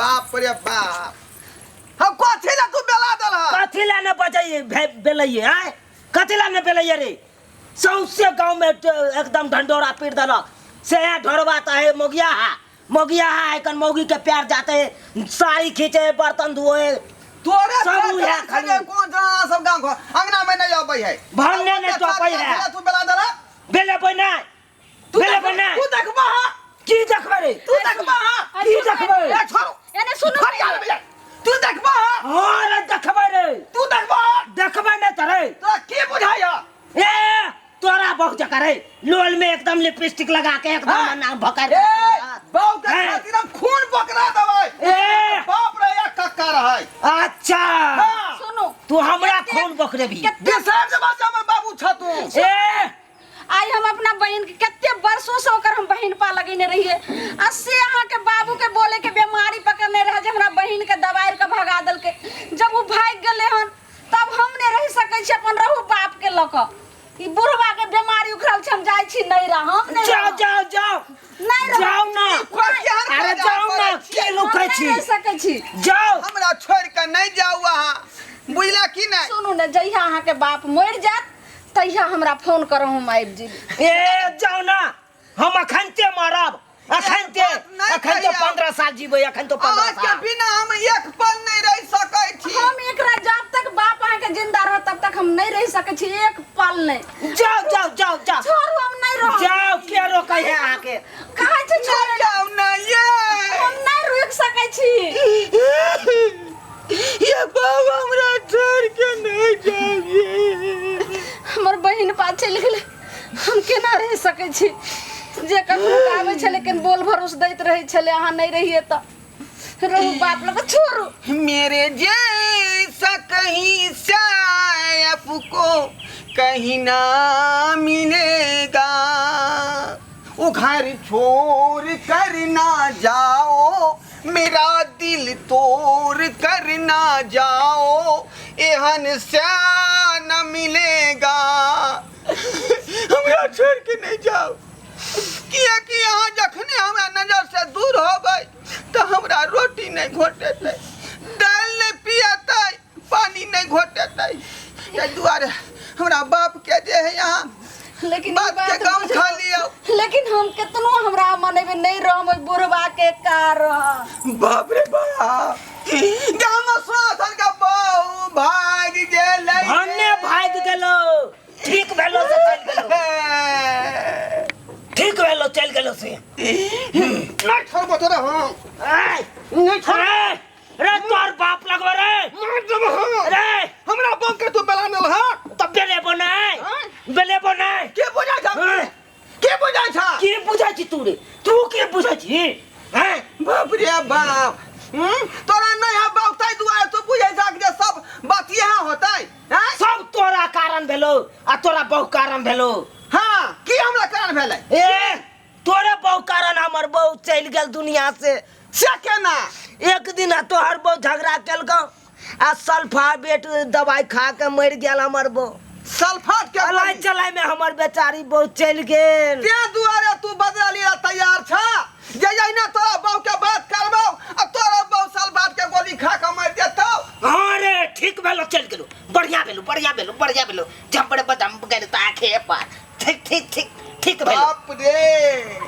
बाप रे बाप, हम कथी ला तू बेला देल? कथी ला ने बजैये बेलैये आय? कथी ला ने बेलैये रे? सौंसे गांव में एकदम ढंडोरा पीट देलक से। है ढोरबा त है मोगिया हा, मोगिया हा। एखन मौगी के प्यार जाते है, साड़ी खींचे, बर्तन धोए। तोरे सब उहे खाली। कोन जना सब गांव घर अंगना में नहीं आबै है। भरने नहीं टपै है। तू बेला देला। बेलेबै नहि। तू बेलेबै नहि। तू देखबा हा? की देखबै रे? तू देखबा हा? की देखबै? ए छोड़ो। एने सुनू। फरियाद भैया, तू देखबा हा? हाँ रे, देखबै रे। तू देखबा हा? देखबै नहि तऽ रे। तोरा की बुझाइ हा? ए, तोरा बहुत जगह रे, लोल में एकदम लिपस्टिक लगा के एकदम हाँ। नाम भकर। ए बाप के हैं। खातिर हम खून बकरा देबै। ए। बाप रे, या कक्का रहै। अच्छा। हाँ। सुनू। तू हमरा खून बकरे भी। बिसर जबा से हमर बाबू छ तू। ए। आइ हम अपना बहिन के कते वर्षों से ओकर हम बहिन पा लगेने रहिए, आ से अहाँ के बाबू के बोले के बीमारी पकड़ने रहे जे हमरा बहिन के दबारि के भगा देलकै। जब ओ भागि गेलै हन तब हम नहि रहि सकै छी। अपन रहू बाप के लऽ कऽ। ई बुढ़वा के बीमारी उखड़ल छै, हम जाइ छी नैरा, हम नहि जाओ। रहब। जाओ जाओ। नहि रहब। जाओ ना। केहन अरे खजा जाओ ना। करै छियै? के हम लुकै नहि छी? रहि सकै छी। जाओ। हमरा छोड़ के नहीं जाऊ अहाँ, बुझला की नहीं? सुनू ने, जहिया अहाँ के बाप मरि जायत तहिया हमरा फोन करो, हम आबि जेबै। ए, जाओ ना, हम अखनते मरब, अखनते। बात नहि अखन तो कहियौ। 15 साल जीबै, अखन तो 15 अहाँके साल। बिना हम एक पल नहीं रह सकै छी। हम एकरा जब तक बाप अहाँ के जिंदा रहत तब तक हम नहीं रह सकै छी, एक पल नहीं। जाओ जाओ जाओ जाओ। छोड़ू, हम नहीं रहब। जाओ, के रोकै है अहाँके? कहै छी छोड़े। जाउ ना ये। हम नहीं रुकि सकै छी। ये बाबा, हमरा छोड़ के नहीं जाइए। हमर बहिन पा चलि गेलै, हम केना रहि सकै छी? जे कखनो के आबै छै लेकिन बोल भरोस दैत रहै छलै, अहाँ नहि रहियै तऽ रहू बाप लग, छोड़ू। मेरे जैसा कहीं से आपको कहीं ना मिलेगा, वो घर छोड़ कर ना जाओ, मेरा दिल तोड़ कर ना जाओ, एहन स्या न मिलेगा। हमरा छोड़ के नहीं जाओ, कियाकि अहाँ जखने हमरा नजर से दूर होबै तऽ हमरा रोटी नहि घोटेतै, दालि नहि पियतै, पानी नहि घोटेतै। ताहि दुआरे हमरा बाप के जे है यहाँ लेकिन ई बाप के बात गम बुझू। खा लियौ। लेकिन हम केतनो हमरा मनेबै, नहि रहम ओहि बुढ़वा के कारण। बाप रे बाप, गाम श्वासन के बहु भागि गेलै। भन्ने भागि गेलो, ठीक भेलो से चलि गेलो, ठीक भेलो चलि गेलो से। नहि छोड़बो तोरा हम। ऐ, नहि छोड़। रे रे, तोर बाप लगबो रे। मार देबो हम। रे। हमरा बाप के तू बेला नेल हा? तऽ बेलेबो नहि। आँय? बेलेबो नहि। के बुझाइ छ? आँय? के बुझाइ छ? की बुझै छी तू रे? तू की बुझै छी हैं? बाप रे बाप, तोरा नहि है बाप, ताहि दुआरे तू बुझै छ जे सब बात इएह होतै, आँय? सब तोरा कारण भेलो आ तोरा बहु कारण भेलो। हाँ, की हमरा कारण भेलै? ए, तोरे बहु कारण हमर बहु चलि गेल दुनिया से। से केना? एक दिन तोहर बहु झगड़ा केलकौ आ सल्फाबेट दवाई खा के मरि गेल हमर बहु। सल्फाट के चलाइ गोली। चलाइ में हमर बेचारी बहु चलि गेल। तें दुआरे तू बदलि ला तैयार छ जे जहिना तोरा बहु के बात करबौ आ तोरा बहु सल्फाट के गोली खा के मरि जेतौ। हाँ रे, ठीक भेलो चलि गेलो, बढ़िया भेलो, बढ़िया भेलो, बढ़िया भेलो। झपड़ बदम गेल ताखे पर। ठीक ठीक ठीक ठीक भेलो। बाप रे।